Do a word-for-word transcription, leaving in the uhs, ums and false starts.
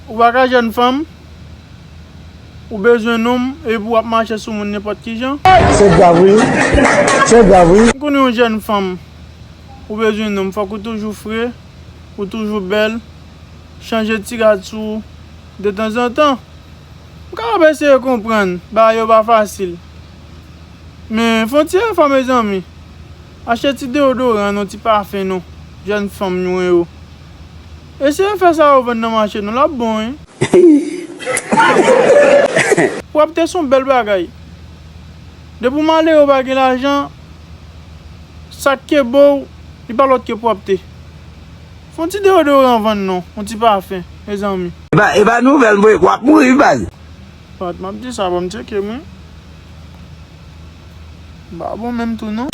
Ou pa ka jèn fanm, ou bezwen nonm, epi w ap mache sou moun nenpòt ki jan. Se grav wi. Se grav wi. M konnen yon jèn fanm, ou bezwen nonm, fòk ou toujou fre, ou toujou bèl, chanje ti rad sou ou detanzantan. M kapab eseye konprann, bagay yo pa fasil. Men, fè yon ti efò, mezanmi. Achte ti deodoran non, ti pafen non, jèn fanm nou yo. Eseye fè sa yo vann nan mache non, l ap bon, wi. Pwòpte se yon bèl bagay. Depi w malere, w pa gen lajan, sa k kenbe w, li pa lòt ke pwòpte. Fè yon ti deodoran vann non, yon ti pafen, mezanmi. E pa, e pa nouvèl m voye, w ap mouri wi baz. Pat, m ap di sa, ban m tcheke m wi. M pa bon menm tou non.